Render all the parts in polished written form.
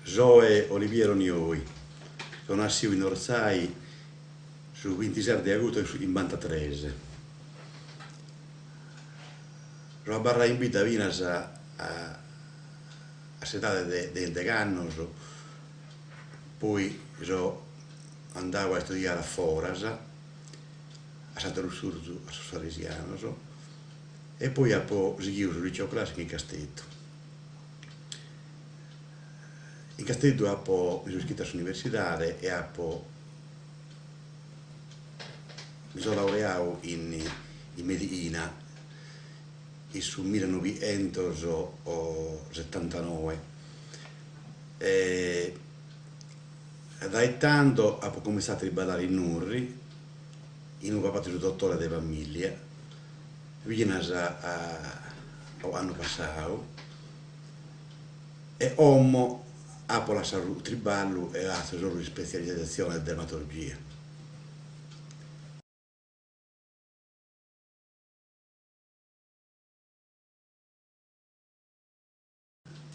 Soe Oliviero Nioi, so nassiu in Ortzai su bintises de agustu de su chimbantatres. So abarrau in bidda finas a a s'edade de de deg'annos, poi so andau a istudiare a foras, a Santa Lussurzu, a sos Salesianos, e poi apo sighiu su liceo classico in Casteddu. In Casteddu apo, mi so iscritu a s'universidade e apo, mi so laureau in in medighina in su millenoighentos setantanoe e dae tando apo cumintzadu a triballare in Nurri, in ue apo fatu su dotore de familia, finas a ocannu passadu e como apo lassadu su triballu e atzo solu s'ispetzializatzione de dermatologia.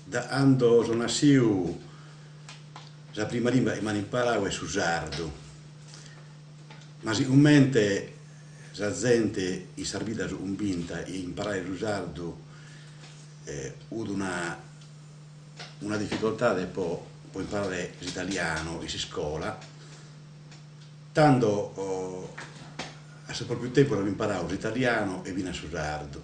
Da cando so nassiu sa prima limba chi m'an imparau est su sardu, ma sigomente sa zente in sas biddas fut cumbinta chi imparare su sardu fut una una dificoltade po po imparare s'italianu in s'iscola, tando a su propriu tempus apo imparau s'italianu e finas su sardu.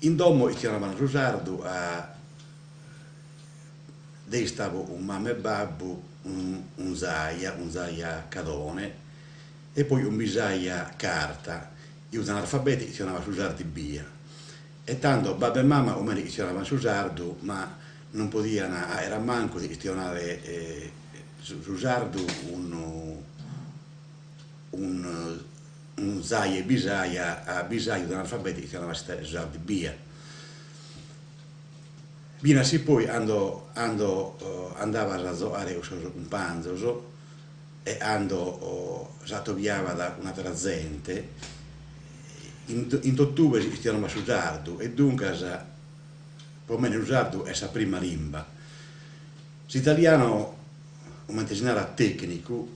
In domo chistionaban su sardu a deo istabo cun mama e babbu, cun zaja, cun zaja Cadone e poi cun bisaja Carta, chi fut analfabeta e chistionabat su sardu ebbia. E tando babbu e mama cun mene chistionaban su sardu ma non podian aer a mancu de chistionare su sardu cun cun cun zaja e bisaja, ca bisaja fut analfabeta e chistionabat su sardu ebbia. Finas si poi cando cando andabas a zogare cun sos cumpanzos e cando s'atobiabat cun atera zente, in in totue si chistionabat su sardu e duncas po mene su sardu est sa prima limba. S'italianu, comente si narat tecnicu,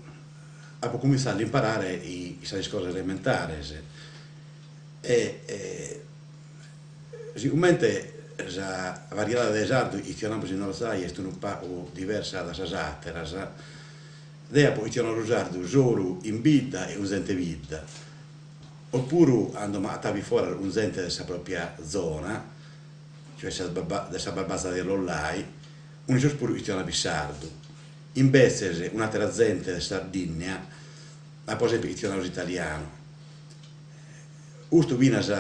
apo cumintzadu a l'imparare in sas iscolas elementares e sigomente sa variedade de sardu chi chistionamus in Ortzai est unu pagu diversa da sas àteras, deo apo chistionadu su sardu solu in bidda e cun zente 'e bidda, opuru cando m'agatabo in foras cun zente de sa propria zona, cioè de sa Barbaza de Ollolai, cun issos puru chistionabo in sardu. Imbetzes cun àtera zente de Sardìnnia apo semper chistionadu s'italianu. Custu finas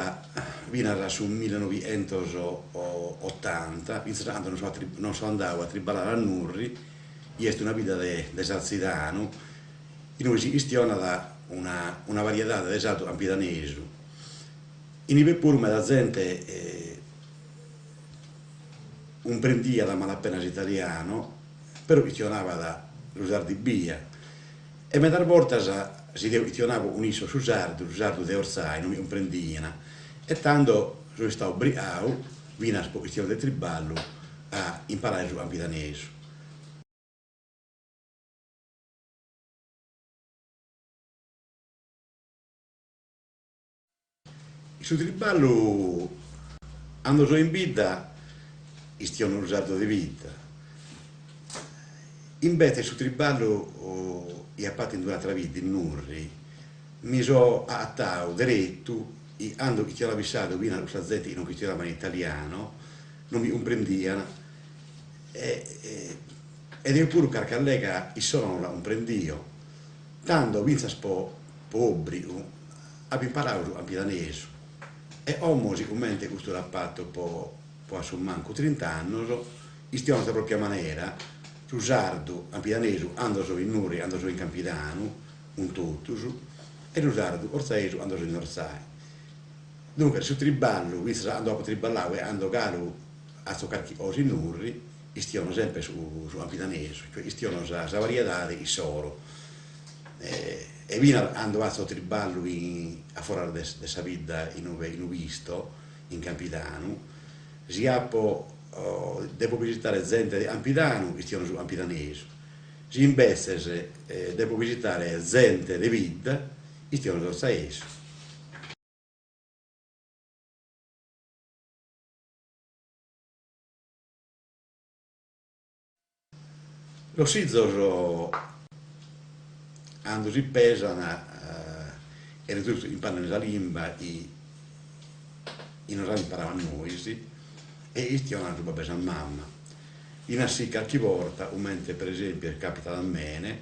finas a su millenoighentos otanta, fintzas a cando non so non so andadu a triballare a Nurri, chi est una bidda de de Sartzidanu, in ue si chistionat una una variedade de sardu campidanesu. Inibe puru meda zente cumprendiat a malapena s'italianu, però chistionabat su sardu ebbia e medas bortas si deo chistionabo cun issos su sardu, su sardu de Ortzai, non mi cumprendian e tando so istadu obrigadu, finas po chistione de triballu, a imparare su campidanesu. In su triballu, cando so in bidda, chistiono su sardu de bidda, imbetzes su triballu chi apo fatu in d'un'atera bidda, in Nurri, mi so agatadu deretu chi cando chistionabo in sardu finas cun sa zente chi non chistionabat in italiano, non mi cumprendian e e deo puru carchi allega issoro non la cumprendio, tando fintzas po po obbrigu apo imparadu su campidanesu e como sigomente custu l'apo fatu po po a su mancu trint'annos, chistiono a sa propria manera su sardu campidanesu cando so in Nurri, cando so in Campidanu, cun totus, e su sardu ortzaesu cando so in Ortzai. Duncas su triballu, fintzas cando apo triballadu e cando galu atzo carchi cosa in Nurri, chistiono sempre su su campidanesu, cioè chistiono sa sa variedade issoro e finas cando atzo triballu in a foras de de sa bidda in ue in ue isto, in Campidanu, si apo. depo bisitare zente de Campidanu chistiono su campidanesu, si imbetzes depo bisitare zente de bidda chistiono s'ortzaesu. Sos fizos cando si pesan est zustu imparant sa limba chi nos an imparadu a nois e chistionan su babbu e sa mama. Finas si carchi borta, comente per esempiu est capitadu a mene,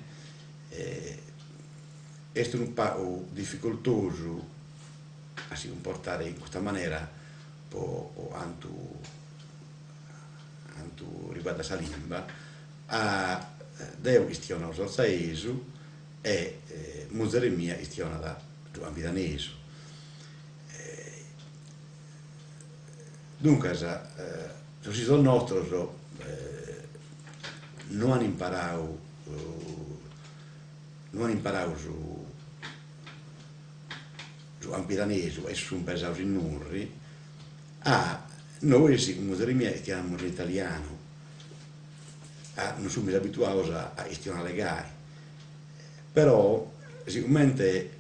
est unu pagu dificultosu a si cumportare in custa manera po cantu cantu riguardat sa limba, a deo chistiono s'ortzaesu e muzere mia chistionat su campidanesu. Duncas sos fizos nostros no an imparadu no an imparadu su su campidanesu e sun pesados in Nurri A nois cun muzere mia chistionamus in italianu, a nos semus abituados a chistionare gai, però sigomente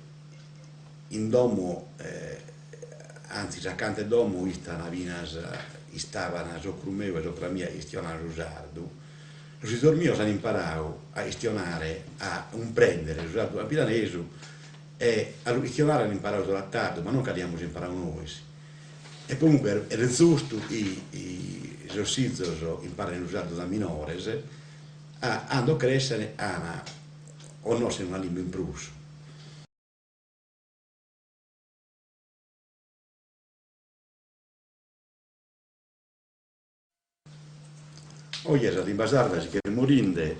in domo, antzis acanta 'e domo istan finas, istaban socru meu e socra mia chistionan su sardu, sos fizos mios an imparadu a chistionare, a cumprendere su sardu campidanesu e a lu chistionare an imparadu solu a tardu, ma non ca dd'amus imparadu nois. E comunque est zustu chi sos fizos imparen su sardu da minores, a cando creschen an a connoscher una limba in prus. Oje sa limba sarda si ch'est morinde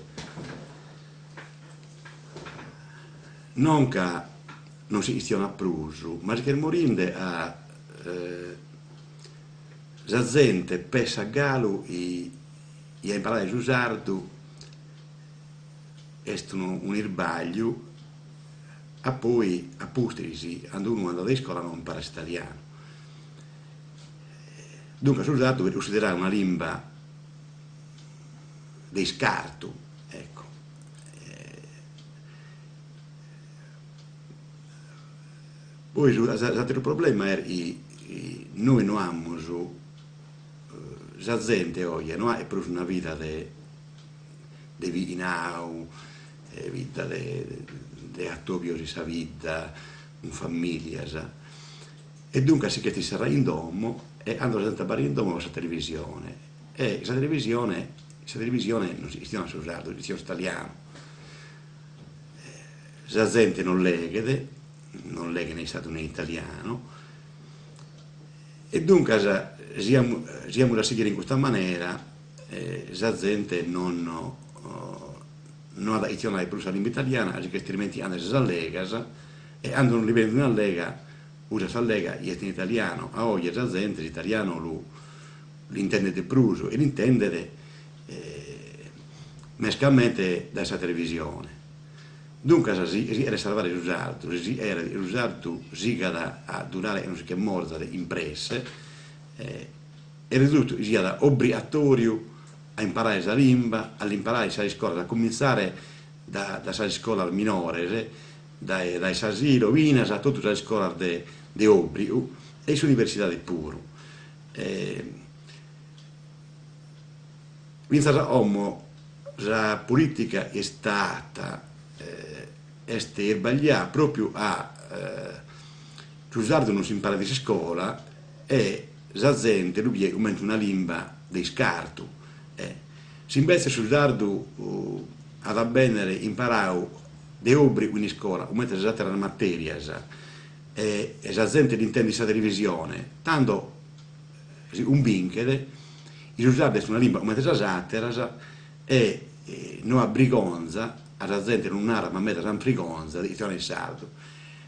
non ca non si chistionat prus, ma si ch'est morinde ca sa zente pessat galu chi a imparare su sardu est un'isbagliu, a poi a pustis cando unu andat a iscola non imparat s'italianu. Duncas su sardu est cunsideradu una limba de iscartu, ecco. Poi s'ateru problema est chi nois no amus, sa zente oje no at prus una vida de de bighinadu, vida de de atobios in sa bidda, cun familias E duncas si ch'est inserrada in domo e cando sa zente abarrat in domo sa televisione e sa televisione sa televisione non si chistionat su sardu, si chistionat s'italianu. Sa zente non leghet, non leghet ne in sardu ne in italianu e duncas si si amus a sighire in custa manera sa zente non no at a chistionare prus sa limba italiana ca si ch'est ismentigande sas allegas e cando non li benit un'allega Usat s'allega chi est in italianu, a oje sa zente s'italianu lu l'intendet de prus e l'intendet mescamente dae sa televisione. Duncas si si cheret sarvare su sardu, si si cheret chi su sardu sigat a durare e non si che morzat in presse, est giustu chi siat obrigatoriu a imparare sa limba, a l'imparare in sas iscolas, a comintzare da sas iscolas minores, dae dae s'asilo finas a totu sas iscolas de de òbrigu e in s'universidade puru. Fintzas a como sa polìtica istada est isbagliada pròpiu ca su sardu non s'imparat in s'iscola e sa zente lu biet comente una limba de iscartu. Si imbetzes su sardu at a bènnere imparadu de òbrigu in iscola, comente sas àteras matèrias, e sa zente l'intendet in sa televisione, tando si cumbinchet chi su sardu est una limba comente sas àteras e no at brigonza, a sa zente lu narat ma medas ant brigonza de chistionare in sardu,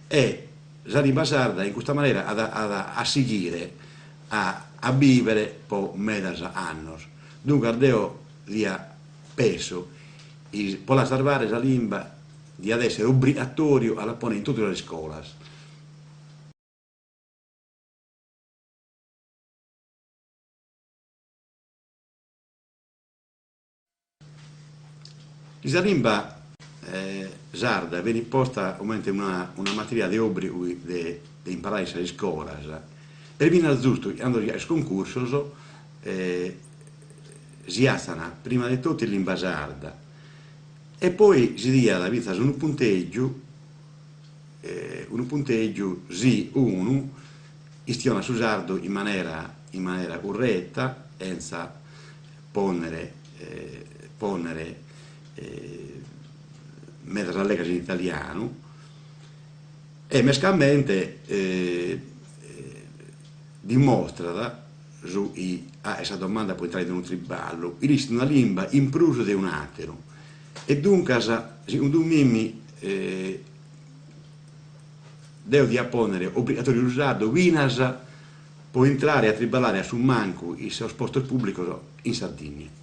e sa limba sarda in custa manera at at a sighire a a bìvere po medas annos. Duncas deo dia penso chi po la sarvare sa limba diat èssere obrigatòriu a la pònnere in totu sas iscolas. Chi sa limba sarda benit posta comente una una materia de òbrigu de de imparare in sas iscolas, est finas giustu chi cando a is cuncursos si 'atzan prima de totu in limba sarda e poi si diat fintzas unu puntègiu unu puntègiu si unu chistionat su sardu in manera in manera curreta chentza pònnere pònnere medas allegas in italianu e mescamente dimostrat su chi a sa domanda po intrare in unu triballu chi l'ischit una limba in prus de un'àteru e duncas segundu mimi deo dia pònnere obrigatòriu su sardu finas po intrare a triballare a su mancu in sos postos pùblicos in Sardigna.